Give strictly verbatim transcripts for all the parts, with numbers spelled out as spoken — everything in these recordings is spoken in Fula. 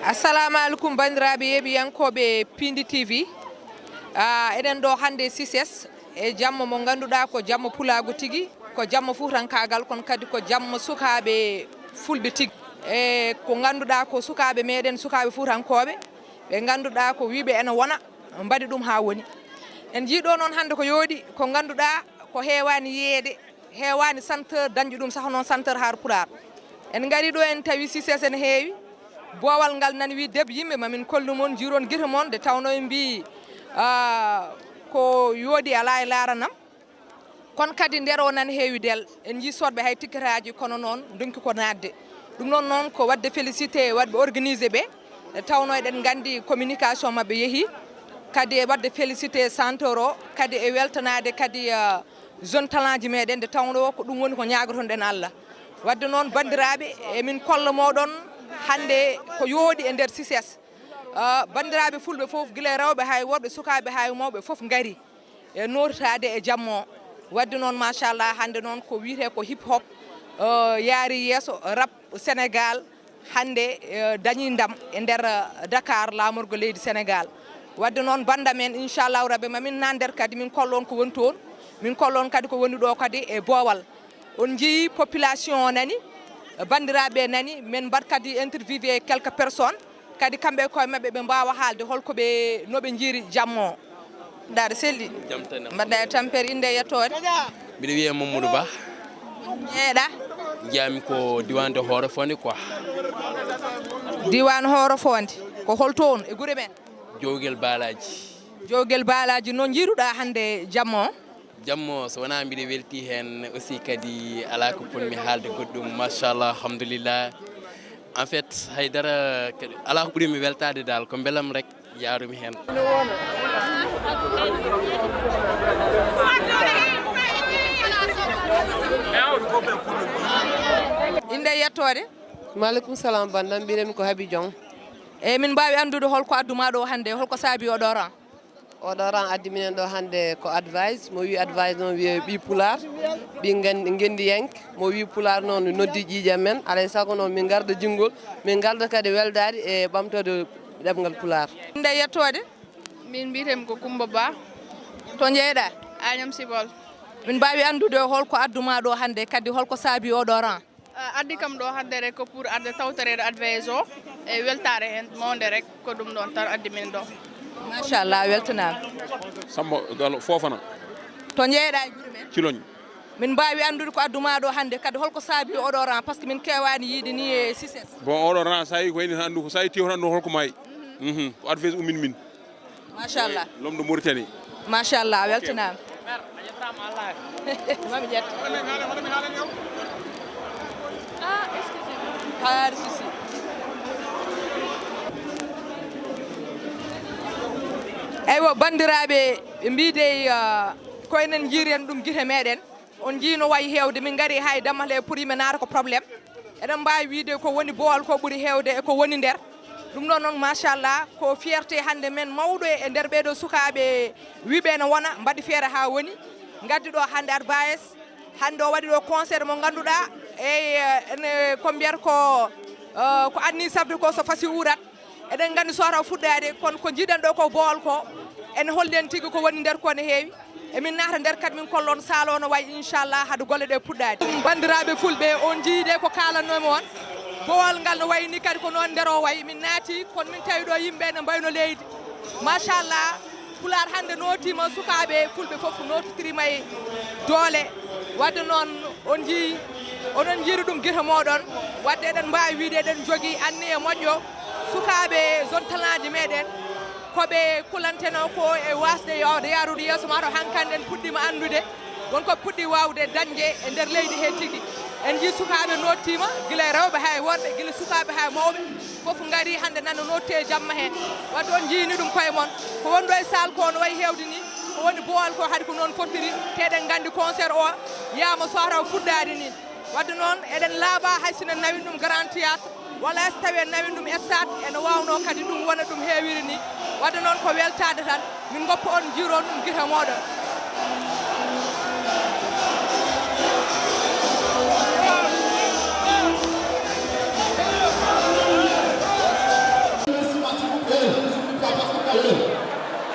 Assalamu alaikum, banndiraaɓe yeeɓiyankooɓe Pindi T V. Ah, eɗen ɗo hannde C I C E S, e jamma mo ngannduɗaa ko jamma pulaagu tigi, ko jamma fuutankaagal, kono kadi ko jamma sukaaɓe fulɓe tigi. E ko ngannduɗaa ko sukaaɓe meɗen, sukaaɓe fuutankooɓe, ɓe ngannduɗaa ko wiyɓe ene wona, mbaɗi ɗum haa woni. En njii ɗo noon hannde ko yooɗi, ko ngannduɗaa ko heewaani yeeyeede, heewaani chanteur dañƴo ɗum, saka noon chanteur Haal Pulaar. En ngarii ɗo, en tawi C I C E S ene heewi, boowal ngal nani wii deb yimɓe, ma min kollu mon, njiiron gite mon, nde tawnoo en mbii, ah, ko yooɗi alaa e laaranam. Kono kadi nder o nani heewi del, en njii sooɓe hay tikketaaji, kono noon ndonki ko naatde. Ɗum noon, noon ko waɗde félicité waɗɓe organisé ɓe, nde tawnoo eɗen nganndi communication maɓɓe yehi, kadi e waɗde félicité chanteur o, kadi e weltanaade kadi, ah, jeune talent ji meɗen, nde tawnoo ko ɗum woni ko ñaagotonɗen Allah. Waɗde noon, banndiraaɓe, emin kolla mooɗon hannde ko yooɗi e nder C I C E S. Ah, banndiraaɓe fulɓe fof, gila e rewɓe haa e worɓe, sukaaɓe haa e mawɓe, fof ngari e nootaade e jamma o. Waɗde noon, machallah, hannde noon ko wiyetee ko hip hop, ah, yaari yeeso, rap Sénégal, hannde, eh, dañii ndam e nder, eh, Dakar, laamorgo leydi Sénégal. Waɗde noon, banndam en, inchallahu rabbi, ma min naan nder kadi, min kolla on ko woni toon, min kolla on kadi ko woni ɗo kadi e boowal. On njii population o nani, banndiraaɓe nani, min mbaɗ kadi interviewé quelques personnes, kadi kamɓe e koye maɓɓe ɓe mbaawa haalde hol ko ɓe, no ɓe njiiri jamma o. Daara selli. Jam tan. Mbaɗɗa e tampere, innde e yettoode? Mbiɗo wiyee Mamadou Ba. Jeeɗa? Jeyami ko diiwaan de Hoore Fonde quoi. Diiwaan Hoore Fonde. Ko hol toon e gure men? Jowgel Baalaaji. Jowgel Baalaaji, no njiiruɗaa hannde jamma o? Jamma o, so wonaa mbiɗo weltii heen aussi, kadi alaa ko potmi haalde goɗɗum. Machallah, alhamdulillah. En fait, haydara kadi alaa ko ɓuri mi weltaade daal, ko mbelam rek yaarumi heen. Innde e yettoode? Maaleykum salaam, banndam, mbiyetee-mi ko Habi Diong. Eey, min mbaawi anndude hol ko addu maa ɗo hannde, hol ko saabii oɗo rang? Oɗo rang addi minen ɗo hannde ko Advice. Mo wii Advice noon wiyee ɓii Pulaar, ɓii ngan-, ngenndiyanke. Mo wii Pulaar noon noddi ƴiiƴam men. Alaa e sago noon min ngarda jinngol, min ngarda kadi weldaade e ɓamtaade ɗemngal Pulaar. Innde e yettoode? Min mbiyetee-mi ko Coumba Ba. To njeeyɗaa? Agnam Sibol. Min mbaawi anndude hol ko addu maa ɗo hannde, kadi hol ko saabii oɗo rang? Ah, addi kam ɗo hannde rek ko pour adde tawtoreede Advice o e weltaare heen mawnde rek, ko ɗum ɗoon tan addi min ɗo. Machallah, weltanaama. Samba Gallo Fofana. To njeeyɗaa e gure men? Ciloñ. Min mbaawi anndude ko addu maa ɗo hannde, kadi hol ko saabii oɗo rang, par ce que min keewaani yiyde nii e C I C E S. Bon, oɗo rang, so a yii ko woni hanndu, so a yii tew hanndu, hol ko maayi? Mhm, ko Advice ummin min. Machallah. Lomdo Mauritanie. Machallah, a weltanaama. Mami ƴetta. Ah, excusez-moi. Pas de souci. Eywa, banndiraaɓe, ɓe mbiy dey, ah, ko enen njiiri en ɗum gite meɗen. On njii no wayi heewde, min ngari hay dammal he pour yimɓe naata ko problème. Eɗen mbaawi wiyde ko woni boowal ko ɓuri heewde e ko woni nder. Ɗum ɗo noon, machallah, ko fierté hannde men mawɗo e nder ɓeeɗo sukaaɓe wiyɓe ene wona, mbaɗi feere haa woni. Ngaddi ɗo hannde Advice, hannde o waɗi ɗo concert mo ngannduɗaa, eyi, ene ko mbiyata ko, eh, ko adni safde ko so fasi uurat. Eɗen nganndi so wata fuɗɗaade, kono ko njiiɗen ɗo ko boowal ko, ene holli en tigi ko woni nder ko ne heewi. Emin naata nder kadi min kolla on saalo no wayi, inchallah, hade golle ɗe puɗɗaade. Banndiraaɓe fulɓe, on njiyii de ko kaalannomi on. Boowal ngal no wayi ni kadi ko noon nder o wayi. Min naati, kono min tawi ɗo yimɓe ne mbayno leydi. Machallah, Pulaar hannde nootiima, sukaaɓe fulɓe fof noototiriima e doole. Wadde noon, on njii, onon njiiri ɗum gite mooɗon. Wadde eɗen mbaawi wiyde eɗen njogii anniya moƴƴo. Sukaaɓe zone talent ji meɗen, ko ɓe kulantenoo ko e waasde yahde yaarude yeeso, maa taw hankandi en puɗɗiima anndude won ko puɗɗi waawde dañde e nder leydi he tigi. En njii sukaaɓe nottiima, gila e rewɓe haa e worɓe, gila sukaaɓe haa e mawɓe, fof ngarii hannde nana notti e jamma hee. Wadde on njiini ɗum koye mon. Ko woni ɗo e saal ko no wayi heewde nii, ko woni Boowal ko hade ko noon fottiri, te eɗen nganndi concert o yaama so hataw fuɗɗaade nii. Wadde noon eɗen laaɓaa hay si no nawin ɗum Grand Théâtre, walla so tawii en nawin ɗum stade, ene waawnoo kadi ɗum wona ɗum heewiri nii. Wadde noon ko weltaade tan, min ngoppa on, njiiron ɗum gite mooɗon.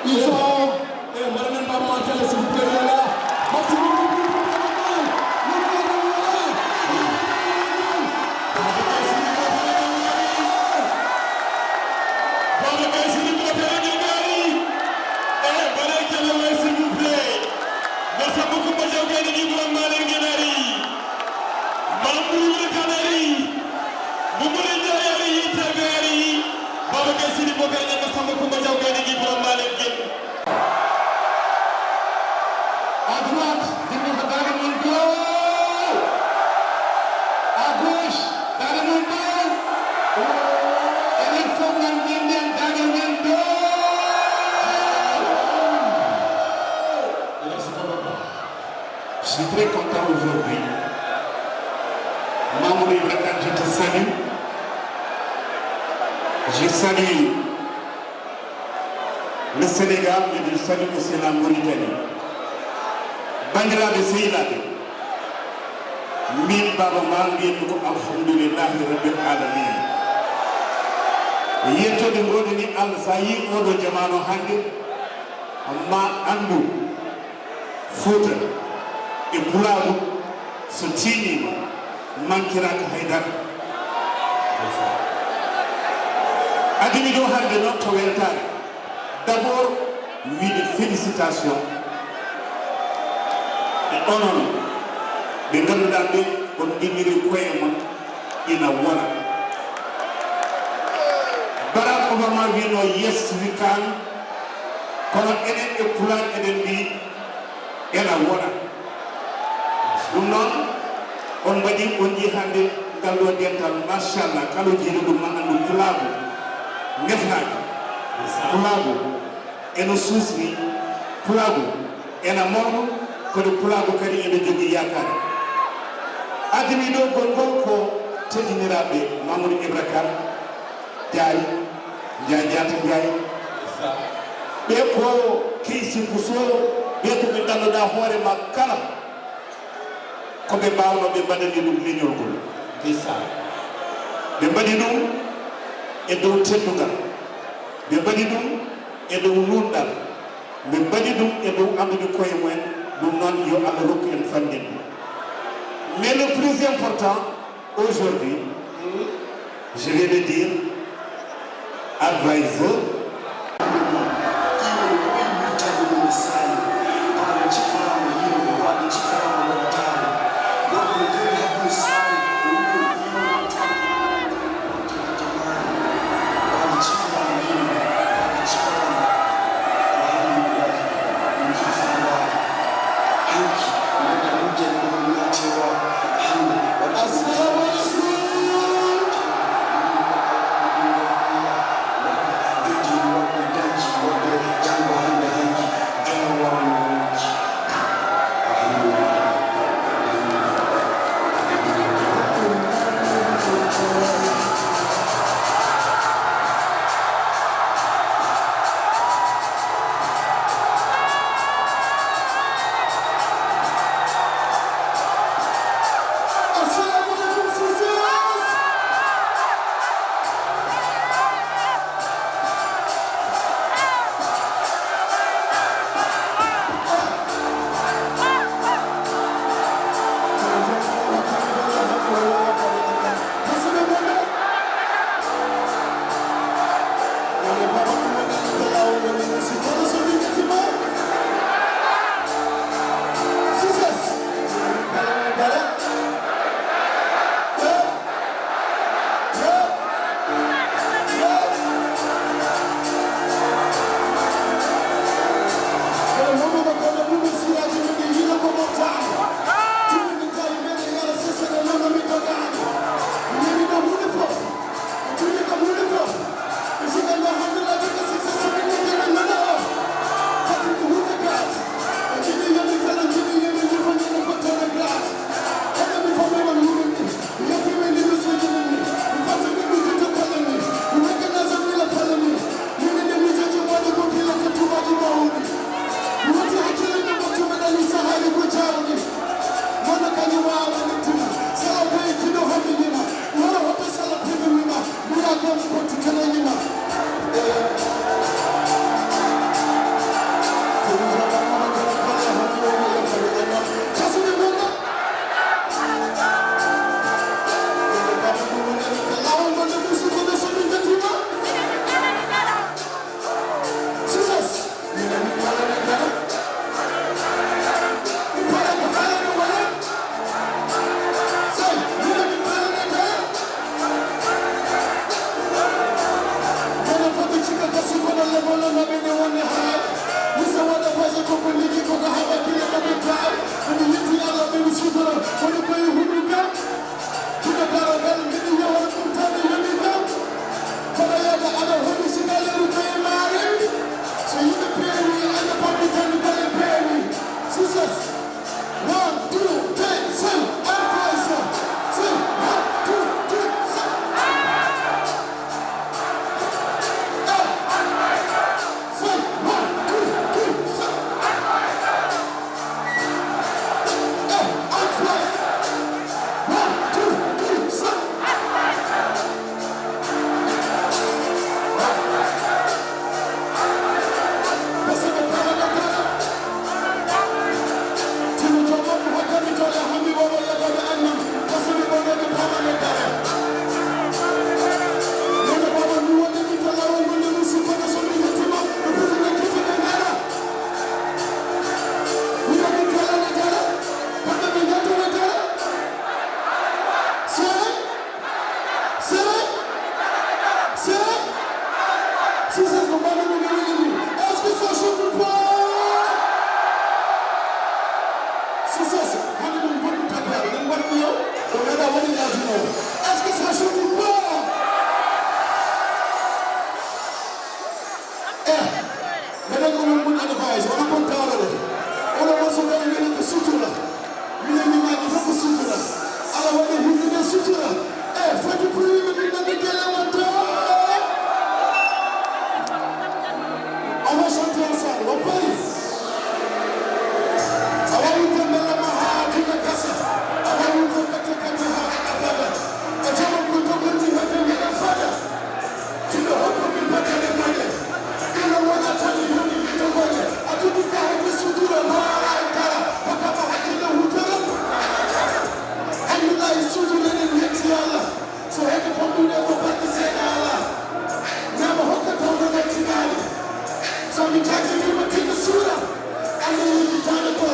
Ils sont, eh, mbaɗanen Baba Maal télé, s'il vous plaît, les gars. Merci beaucoup. Babacar Siri Bote ene ngaari. Eh, mbaɗee télé waay, s'il vous plaît. Massamba Coumba Diaw Gaynde Gui Borom Mbaalen Guen ari. Mamoudou Ibra Kane ari. Mamadou Ndiaye ari, Yitte Gaari. Babacar Siri Bote ene Massamba Coumba Diaw Gaynde Gui Borom Mbaalen Guen. À droite, jimmi ko daade mum dow. À gauche, daade mum dow. Enen fof nganndi ndeen daade men dow. Je suis très content aujourd'hui. Mamoudou Ibra Kane, je te salue. Je salue le Sénégal, mais je salue aussi la Mauritanie. Banndiraaɓe sehilaaɓe, min Baaba Maal mbiyatmi ko alhamdulillahi rabbil alamina. Yettoode ngoodani Allah, so a yii oɗo jamaanu hannde, ma anndu Fuuta e Pulaagu so tiiñiima, mankiraaka hay dara. Addi mi ɗo hannde noon ko weltaare. D'abord, wiyde félicitation e onon ɓe ngannduɗaa ɓe on ngimmiri koye mon ina wona. Barack Obama wiyno, "Yes, we can." Kono enen e Pulaar eɗen mbiyi, "Ena wona." Ɗum noon, on mbaɗi, on njii hannde ngal ɗo dental, machallah, kala jiiɗo ɗum ma anndu Pulaagu nefnaaki. Pulaagu eno suusni, Pulaagu ena mawni, kono Pulaagu kadi ene jogii yaakaare. Addi mi ɗo konngol ko teddiniraaɓe Mamadou Ibra Kane, Njaay, Njaay Jaata Njaay. Ɓe ko Keysi Bousso, ɓe ko ɓe ngannduɗaa hoore ma kala ko ɓe mbaawno ɓe mbaɗani ɗum leñol ngol. Ndeysaan. Ɓe mbaɗi ɗum e dow teddungal. Ɓe mbaɗi ɗum e dow nuunɗal. Ɓe mbaɗi ɗum e dow anndude koye mumen. Ɗum noon, yo Allah rokku en fanɗinde. Mais le plus important, aujourd'hui, je vais le dire, advisor. One, two, three, sing. Advice. Sing. One, two, three, sing. Eh, sing. One, two, three, sing. Eh, advice. One, two, three, sing. Sere? Sere? Sosas ko mbaɗa ɗum e weli ɗum. Est-ce que ça choque ou pas? Sosas, hande ɗum bonɗum tabbare. Ɗum mbaɗa ɗum yaw. Ko mbaɗa waɗi laajum o. Est-ce que ça choque ou pas? Eh, mbeɗen ko mon mun advice, wona kon tawrere. Oɗo morso ɓe wiyata ko sutura. Minen min mbaɗi fof ko sutura. Ala waɗi himɓe ɓe sutura. Eh, foti pour yimɓe min nande gele mon to. On va chanter ensemble, on peut. Awa wiyde mbela ma haa dina gasa. Awa wiyde mbette kadi haa abada. O jama ko jogorti hedde mbiɗa fada. Tino hokkuɓe battane moƴƴe. Ina wona tan e yoni ito goƴe. A tuɗi ka hedde sutura ma ay kara. Hokkama hakkille hutoron. Alhamdulillahi sutura en yetti Allah. So hedde fomɗude ko batte seeɗa ala. Ñama hokka tawno gaccinaali. So mi jaggitima tinno suura. Andu woni tano ko.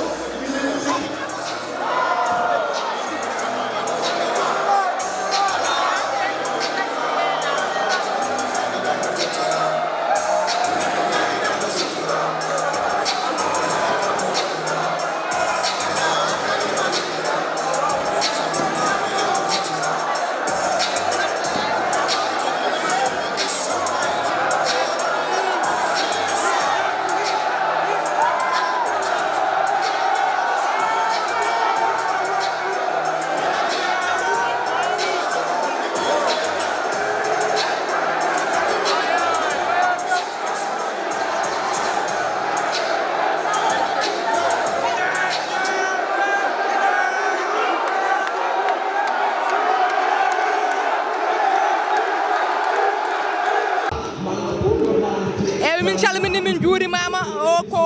Eeyi, min calminii, min njuurimaama. O ko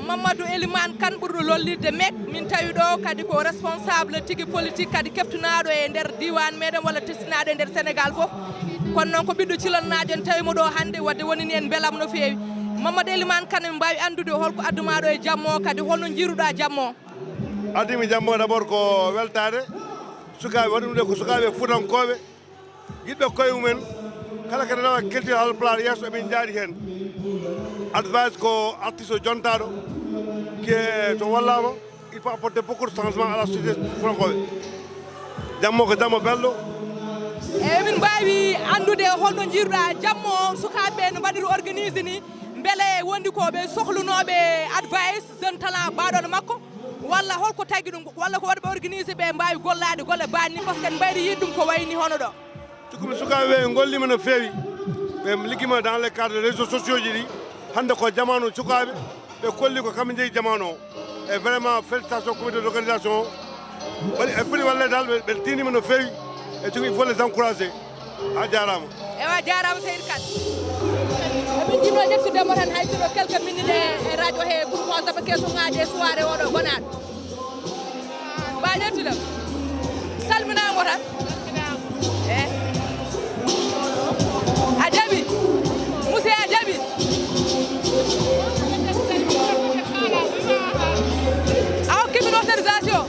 Mamadou Elimane Kane, ɓurɗo lollirde Mek. Min tawi ɗo kadi ko responsable tigi politique, kadi keftinaaɗo e nder diiwaan meɗen walla testinaaɗo e nder Sénégal fof. Kono noon ko ɓiɗɗo cilannaajo, en tawi mo ɗo hannde, wadde wonani en mbelam no feewi. Mamadou Elimane Kane, min mbaawi anndude holko addu maa ɗo e jamma o, kadi holno njiiruɗaa jamma o? Addi mi jamma o d'abord ko weltaade. Sukaaɓe waɗi ɗum ɗo ko sukaaɓe fuutankooɓe, yiɗɓe koye mumen. Kala ko rewa culture Haalpulaar yeeso, emin njaadi heen. Advice ko artiste o jontaaɗo, ke to wallaama. Il faut apporter beaucoup de changement à la société franco. Jamma o ko jamma belɗo. Eeyi, min mbaawi anndude holno njiiruɗaa jamma o, sukaaɓe no mbaɗiri organisé ni, mbele wondi ko ɓe sohlunooɓe advice, jeune talent mbaɗono makko, walla holko tagi ɗum, walla ko waɗɓe organisé ɓe mbaawi gollaade golle baɗni, par ce que en mbayri yiide ɗum ko wayni hono ɗo? Cukalel, sukaaɓe ɓe ngolliima no feewi. Ɓe liggima dans les cadres réseaux sociaux ji ɗi. Hannde ko jamaanu sukaaɓe, ɓe kolli ko kamɓe njeyi jamaanu o. Et vraiment, félicitations comité d'organisation o. Waɗi, ɓe poti walleede dal, ɓe, ɓe tiinniima no feewi. Et cukalel, il faut les encourager. A jaaraama. Ewa, jaaraama Seydi Kane. Emin jiɗnoo ƴettude mo tan hay sinno quelques minutes e, e radio he pour mo saba keso ŋaaji e soirée oɗo gonaaɗo. Mbaɗa ƴettude mo. Salminaama tan. Eh. A jaɓi? Monsieur, a jaɓi? A hokki min autorisation?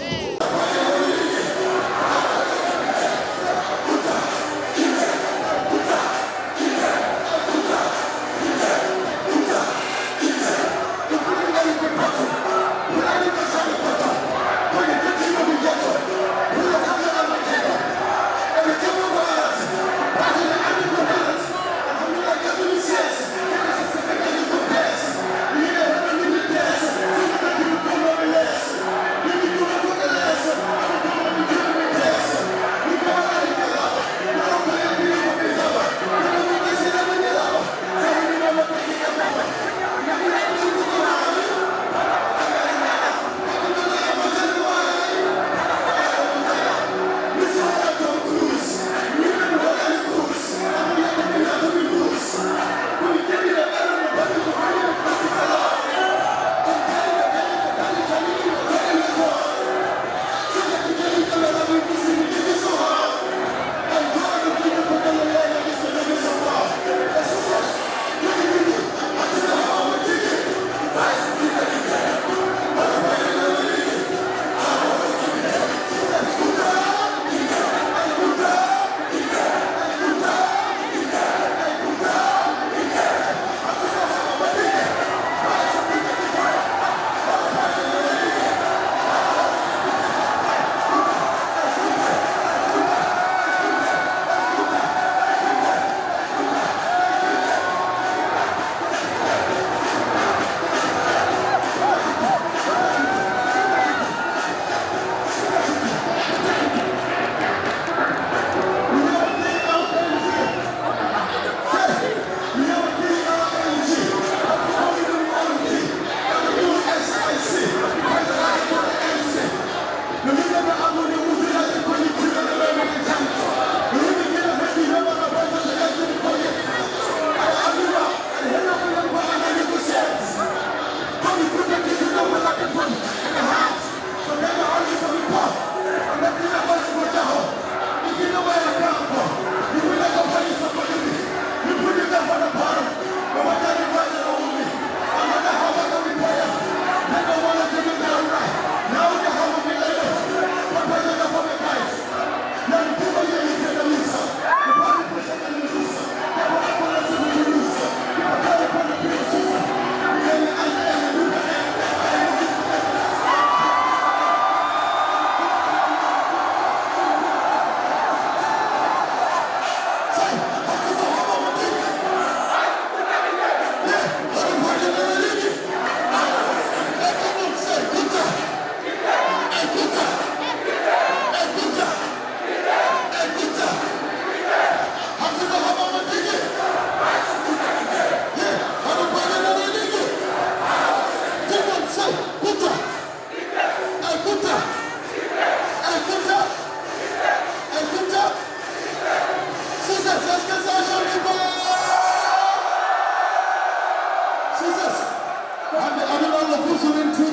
Hannde aduna Allah fof so renti,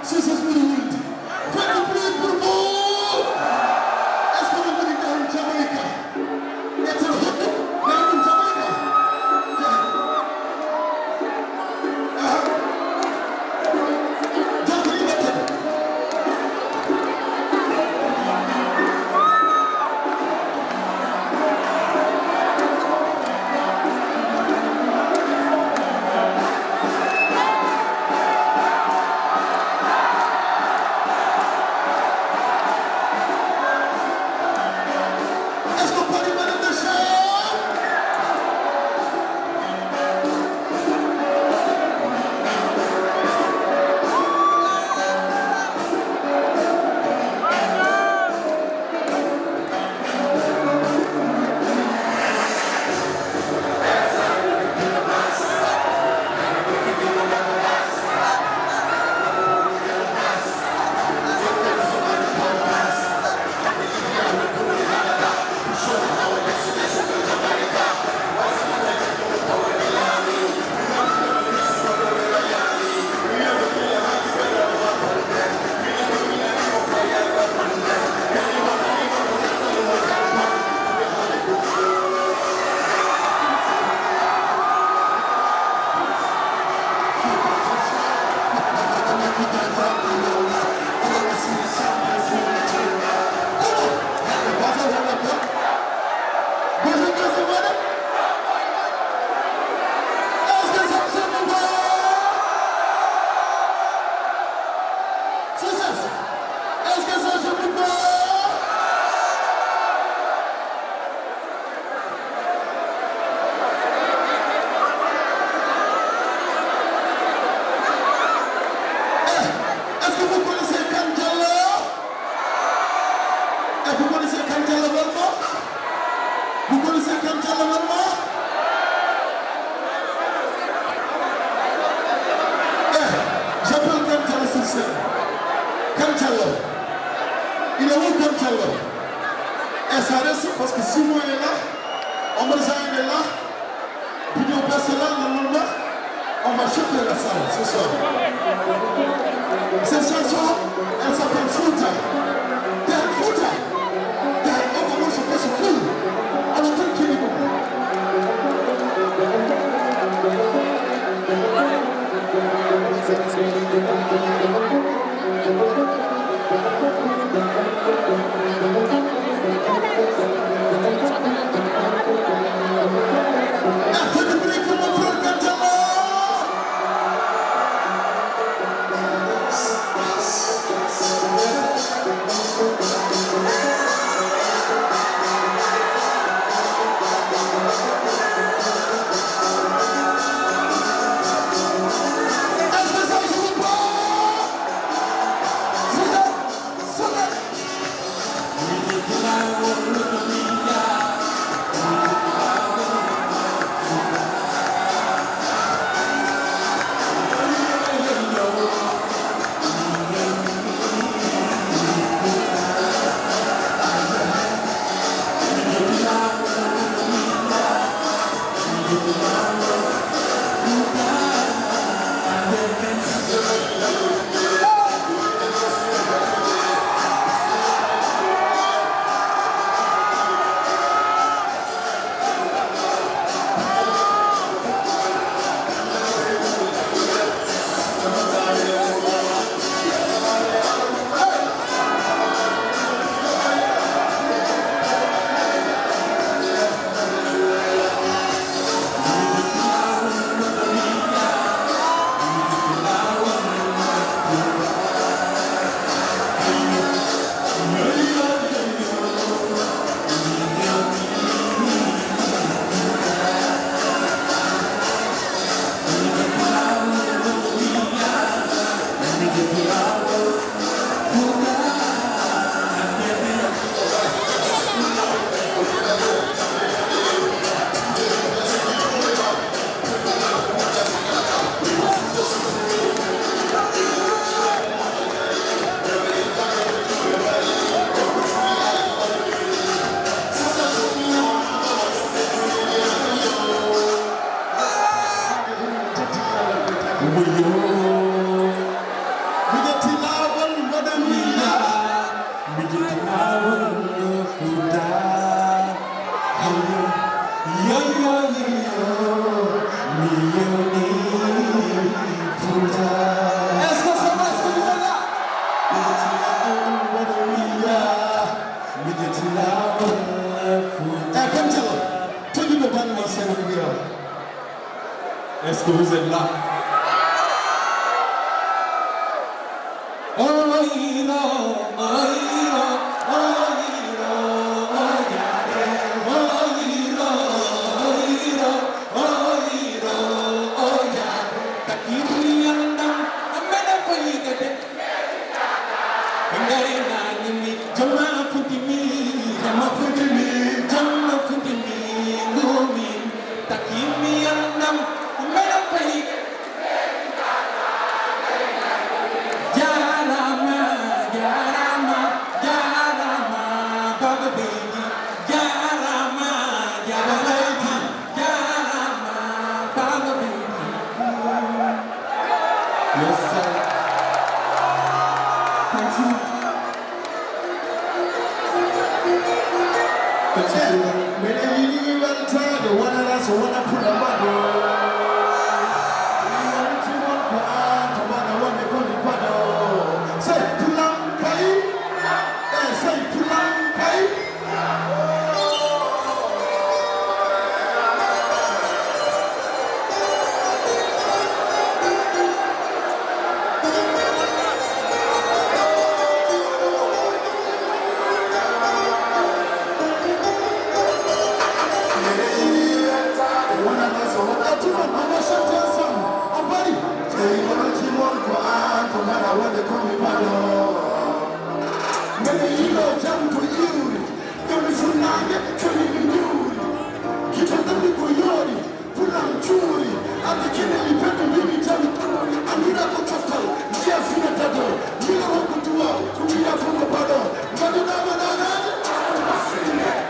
Success ɓuri wulde. Fedde ɓuri pour vous. Est-ce que on mbaɗi ɗum Jamaïque? Ƴetten hoɗde, mbaɗen ɗum Jamaïque. Aha. Jokkoɗi ƴetten. Est-ce que Paris Madame de Champ? Est-ce que vous connaissez Kane Diallo? Et vous connaissez Kane Diallo vraiment? Vous connaissez Kane Diallo vraiment? Eh, j'appelle Kane Diallo sur scène. Kane Diallo. Il est où Kane Diallo? Et ça reste parce que Simon est là, Omar Zaïn est là. Pignon Barcelone, normalement, on va choquer la salle ce soir. Cette chanson, elle s'appelle Fouta. T'es Fouta. T'es Ogo Morceau, c'est fou. Alors, tranquille. Vous êtes là. Oyiro, oyiro, oyiro, oyare. Oyiro, oyiro, oyiro, oyare. Takimi andam, amena koyigete. Ngari nani mi, jama futimi, jama futimi, jama futimi, ngumi. Takimi andam, amena koyigete. Jarama, jarama, jarama, Baba Beydi. Jarama, jarama, jarama, Baba Beydi. Yes, sir. Thank you. Mbeɗa yiɗi weltaade wonana so wona pula mbaɗo. Yonti won ko an to mbaɗa wonde ko mi mbaɗo. Sey pulam kay. Eh, sey pulam kay. Mbeɗa yiɗo jam to iwri, jam mi funnaange, jam mi njuri. Gito ɗamɗi ko yooɗi, pulam cuuri. Adda kene mi peɗɗo mbimi jam cuuri. Annduɗa ko coftal, njiya fina dado. Mila wonko duwa, ko mbiya fof ko baɗo. Mbaɗuɗa waɗanaade,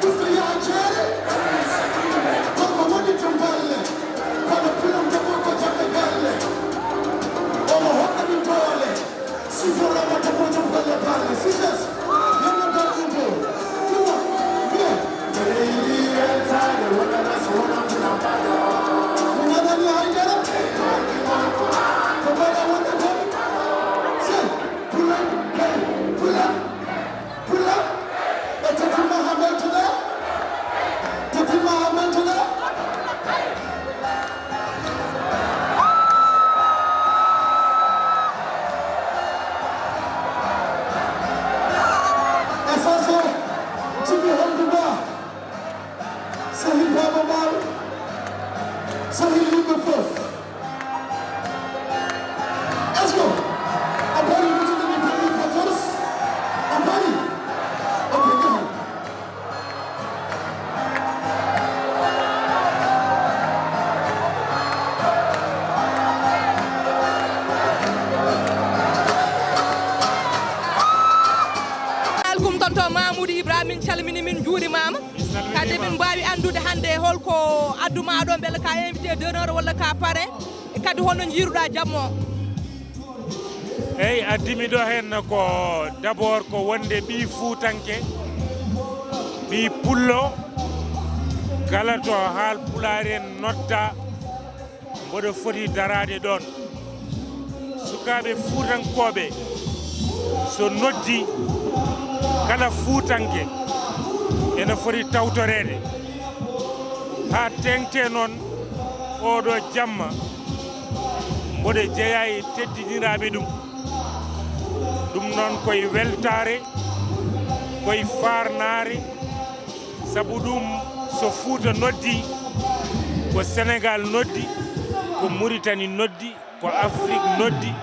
ɗum ko yaha jeere. Holko woni to mballe? Kono pulam debbo ko jaɓɓe galle. Omo hokka min doole. Sifo ramata ko jom golle balle. Success. Yalla dal ɗum ɗo. Tuwa. Bien. Leydi weltaade wonana so wona pula mbaɗo. Mi nanani haydara. Ko mbaɗa wonde toon. Sey. Pula. Hey. Pula. Pula. E tatima ha meltoɗa. Tatima ha meltoɗa. E Saso, Jimmy Honduba, Sahil Baba Maal, Sahil yimɓe fof. Let's go. I'm ready to do the Blues for Tourist. I'm ready. Okay, go ahead. Alkum tonton Mamoudou Ibrahima, min calmini, min njuurimaama. Kadi min mbaawi anndude hannde holko addu ma ɗo, mbele ka invité d'honneur walla ka parrain, e kadi holno njiiruɗa jamma o? Eyi, addimi ɗo heen ko d'abord ko wonde ɓii Fuutanke, ɓii Pullo, kala to Haal Pulaar en nodda, mboɗo foti daraade ɗoon. Sukaaɓe Fuutankooɓe, so noddi, kala Fuutanke ene foti tawtoreede. Haa teeŋtee noon, ooɗo jamma, mboɗo jeyaa e teddiniraaɓe ɗum. Ɗum noon ko e weltaare, ko e faarnaare, sabu ɗum, so Fuuta noddi, ko Senegaal noddi, ko Muritani noddi, ko Afrik noddi,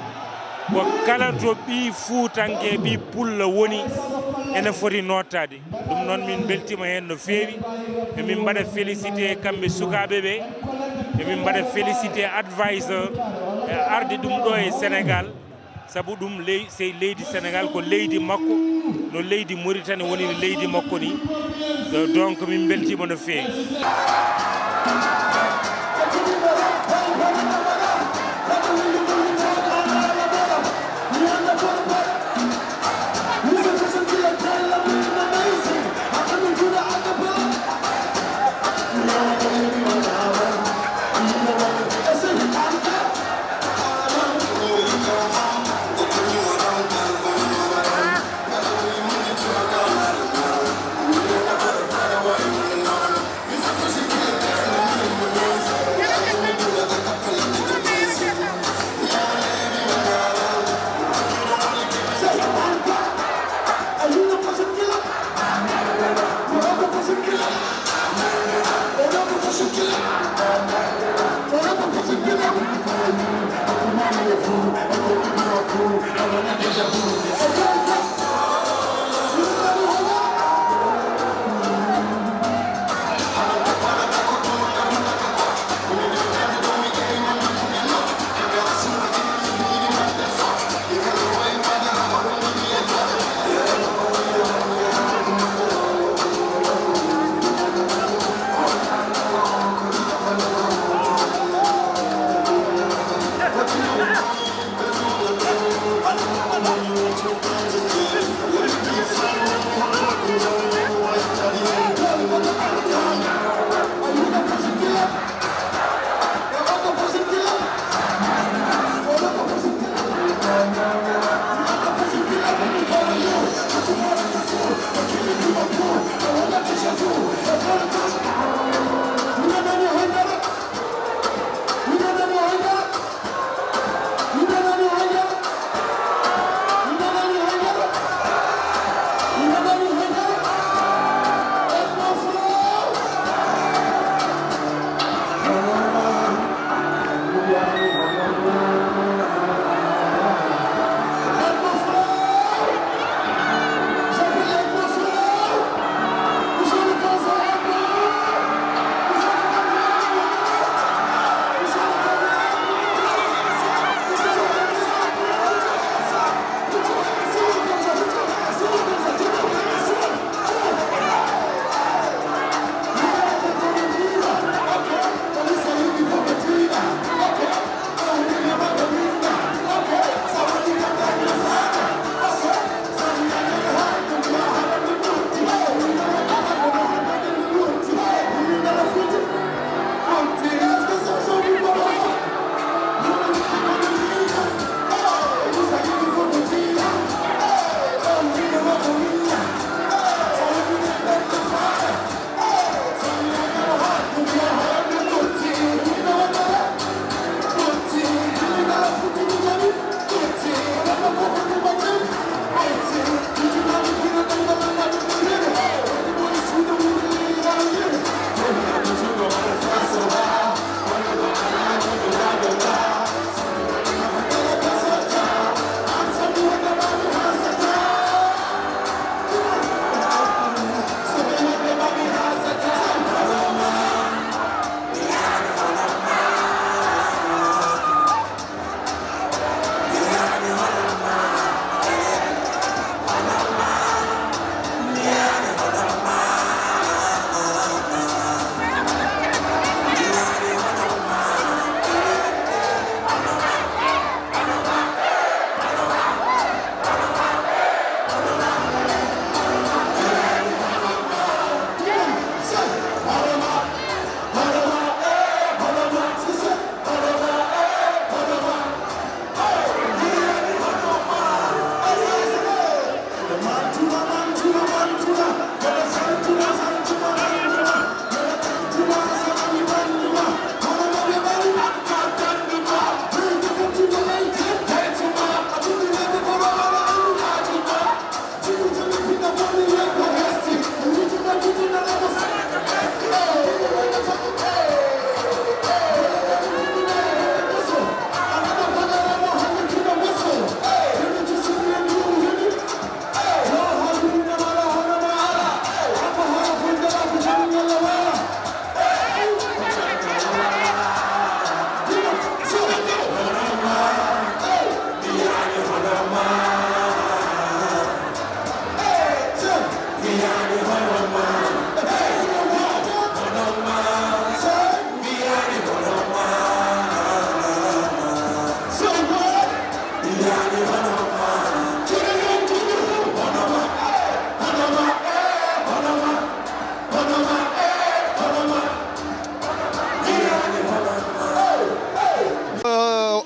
ko kala to ɓii Fuutanke, ɓii Pullo woni, ene foti noottaade. Ɗum noon, min mbeltiima heen no feewi. Emin mbaɗa félicité kamɓe sukaaɓe ɓe. Emin mbaɗa félicité advisor e arde ɗum ɗo e Senegaal. Sabu ɗum ley-, sey leydi Senegaal ko leydi makko, no leydi Muritani woniri leydi makko ni. Donc, min mbeltiima no feewi.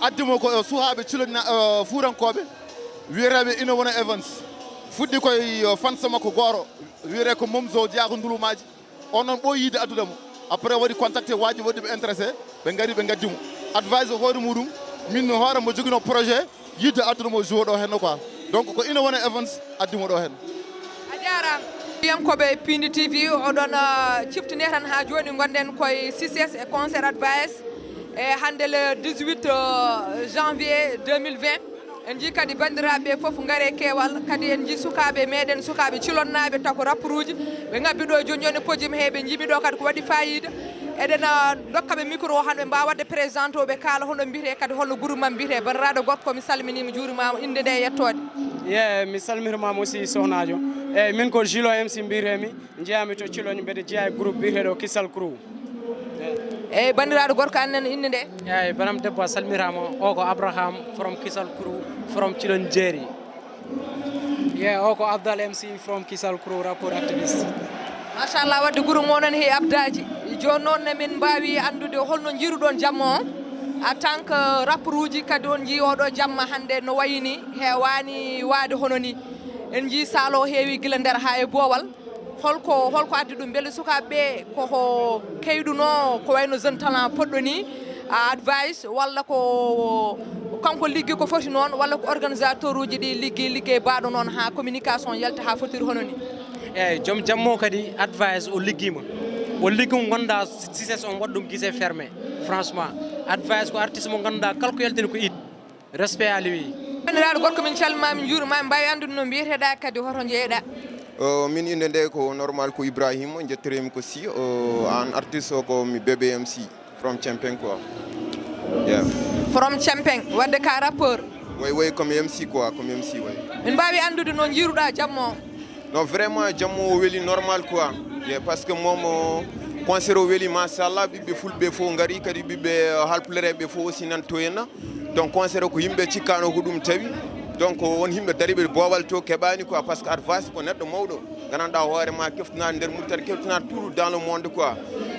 Addi mo ko suhaaɓe culon fuurankooɓe wiyeteeɓe Ina Wona Evans. Fuɗɗi koye fansa makko gooro wiyetee ko Momzo Diago Ndulumaaji. On noon ɓooyi yiide addude mo. Après waɗi contacté waaji woɗɗi ɓe intéressé, ɓe ngari ɓe ngaddi mo. Advice hoore muɗum, min hoore mo joginoo projet yiide addude mo jouer ɗo henno quoi. Donc ko Ina Wona Evans addi mo ɗo hen. A jaaraama. Yankooɓe Pindi T V, oɗon, ah, ciftinde tan haa jooni ngonɗen koye C C S e concert Advice. E hannde le dix-huit, euh, janvier deux mille vingt, en njii kadi banndiraaɓe ɓe fof ngare keewal, kadi en njii sukaaɓe meɗen, sukaaɓe cilonnaaɓe, taw ko rapperuuji, ɓe ngabbi ɗo jooni jooni e podium he, ɓe njii mi ɗo kadi ko waɗi faayiida. Eɗen, ah, ndokka ɓe micro o, han ɓe mbaawa waɗde présenté o, ɓe kaala hono mbiyetee, kadi holno groupe maɓɓe mbiyetee. Banndiraaɗo gorko, mi salminii, mi juurimaama, innde nde e yettoode. Ye, mi salmitimaama aussi, sohnaajo. Eeyi, min ko Julo M C mbiyetee-mi. Njeyaa-mi to Ciloñ, mbeɗa jeyaa e groupe biyeteeɗo Kisal Crew. Eeyi, banndiraaɗo gorko, aan nene innde nde? Eeyi, banam debbo a salmitiima. O ko Abraham from Kisal Crew, from Ciloñ Jeeri. Ye, o ko Abdal M C from Kisal Crew, rappeur activiste. Machallah, wadde groupe mo onon he abdaaji. Jooni noon ne min mbaawi anndude holno njiiruɗon jamma o? En tant que rapperuuji kadi on njii oɗo jamma hannde no wayi ni, heewaani waade hono ni. En njii saalo heewi gila nder haa e boowal. Holko, holko addi ɗum? Mbele sukaaɓe ɓe koko keyɗuno, ko wayno jeune talent poɗɗo ni, a, Advice, walla ko kanko liggi ko foti noon, walla ko organisateur uji ɗi liggi liggey baaɗo noon haa communication yalta haa fotiri hono ni? Eeyi, joom jamma o kadi Advice o liggiima. O liggi mo ngannduɗaa C C S on waɗi ɗum guichet fermé. Franchement, Advice ko artiste mo ngannduɗaa kala ko yaltini ko it. Respect à lui. Banndiraaɗo gorko, min calmimaa, min njuurimaa, min mbaawi anndude no mbiyeteɗaa kadi hoto njeyɗaa? O, min innde nde ko normal ko Ibrahima, njettoreemi ko Sy, o, aan artiste o ko mi Bébé M C from Champagne quoi. Yeah. From Champagne, wadde ka rappeur? Way, way, comme M C quoi, comme M C, way. Min mbaawi anndude no njiiruɗaa jamma o? Non, vraiment, jamma o weli normal quoi. Yeah, parce que moom, o, concert o weli, machallah, ɓiɓɓe fulɓe fof ngari, kadi ɓiɓɓe, o, halpulereɓe fof aussi nan to henna. Donc concert o ko yimɓe cikkaano ko ɗum tawi. Donc on yimɓe dariɓe boowal to keɓaani quoi, parce que Advice ko neɗɗo mawɗo. Gandanɗaa hoore ma keftinaɗo nder Mauritanie, keftinaɗo tout dans le monde quoi.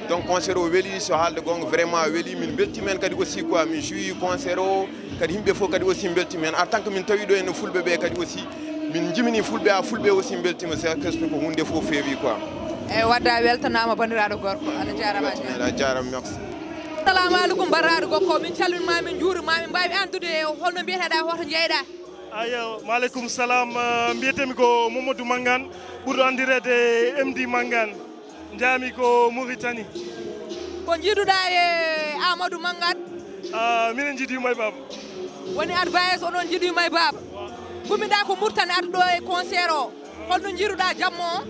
Donc concert o weli, so haalde goonga vraiment weli, min mbeltiima heen kadi aussi quoi, min jouii concert o, kadi yimɓe fof kadi aussi mbeltiima heen. En tant que min tawi ɗo heen fulɓe ɓe kadi aussi, min njimini fulɓe, haa fulɓe aussi mbeltiima, c'est parce que ko huunde fof feewi quoi. Eeyi, wadde a weltanaama banndiraaɗo gorko, Allah jaaraama a jaaraama. A jaaraama, merci. Assalamu aleykum, banndiraaɗo gorko, min calminii ma, min njuuriima ma, min mbaawi anndude holno mbiyeteɗaa, hoto njeyɗaa? Ayo, maaleykum salam, eh, mbiyetee-mi ko Mamadou Mangane, ɓurɗo anndireede M D Mangane. Njeyaa-mi ko Mauritanie. Ko njiiduɗaa e Amadou Mangane? Ah, minen njiidu yumma e baaba. Woni Advice, onon njiidu yumma e baaba. Ngummiɗaa ko Mauritanie, arde ɗo e concert o. Holno njiiruɗaa jamma o?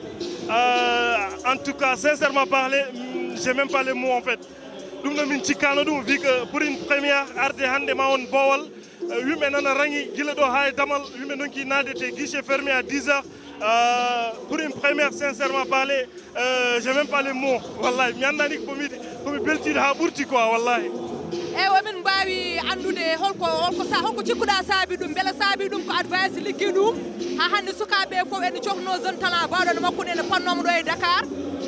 Euh, en tout cas, sincèrement parler, mm, j'ai même pas les mots en fait. Ɗum ɗo min cikkaano ɗum, vu que pour une première, arde hannde ma won boowal, euh, yimɓe nana rangi gila ɗo haa e damal, yimɓe ndonki naatde te guichet fermé à dix heures. Euh, pour une première, sincèrement parler, euh, j'ai même pas les mots. Wallahi, mi anndaa ni ko mi, ko mi beltiiɗo haa ɓurti quoi, wallahi. Eeyi, emin mbaawi anndude holko, holko sa-, holko cikkuɗaa saabi ɗum? Mbele saabi ɗum ko Advice liggi ɗum? Haa hannde sukaaɓe fof ene cohluno jeune talent baawɗo no makko, ene pannooma ɗo e Dakar,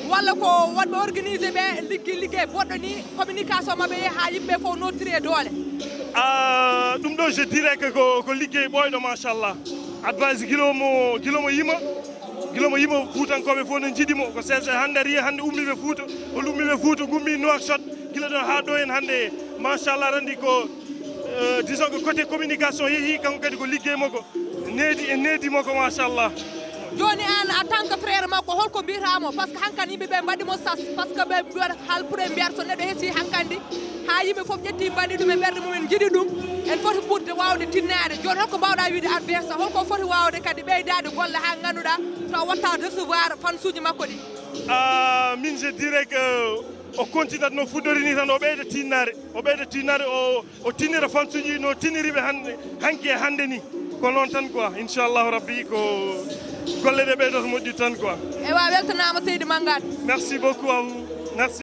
walla ko wonɓe organisé ɓe liggi liggey boɗɗo ni, communication maɓɓe yehi haa yimɓe fof noddiri e doole? Ah, ɗum ɗo, je dirais que ko, ko liggey ɓooyɗo, machallah. Advice gilo mo gilo mo yima gilo mo yima fuutankooɓe fof no njiɗi mo ko sese hannde ari hannde ummiɓe fuuta hol ummiɓe fuuta gummi Nouakchott gila ɗon haa ɗo en hannde machallah randi ko euh, disons que côté communication yehi kanko kadi ko liggey makko needi e needi makko machallah. Joni an en tant que frère makko holko mbiyata mo par ce que hankkadi yimɓe ɓe mbaɗi mo sas par ce que ɓe mbiwata hal pour e mbiyata so neɗɗo hesi hankkadi ha yimɓe foof ƴetti mbaɗi ɗum e ɓerɗe mumen jiiɗi ɗum en foti ɓurde wawde tinnaade joni holko mbawɗa wiide adversa holko foti wawde kadi ɓeydade golle ha ganduɗa taw watta recevoir fansuji makko ɗi. Ah, min je dirais que o continat no fuɗɗori ni tan o ɓeyda tinnare o ɓeyda tinnare o o tinnira fansuji no tinniriɓe hande hanki e hande ni ko noon tan quoi inchallahu rabbi ko golle ɗe ɓeydoto moƴƴi tan quoi. Ewa weltanama seydi Mangane. Merci beaucoup à vous.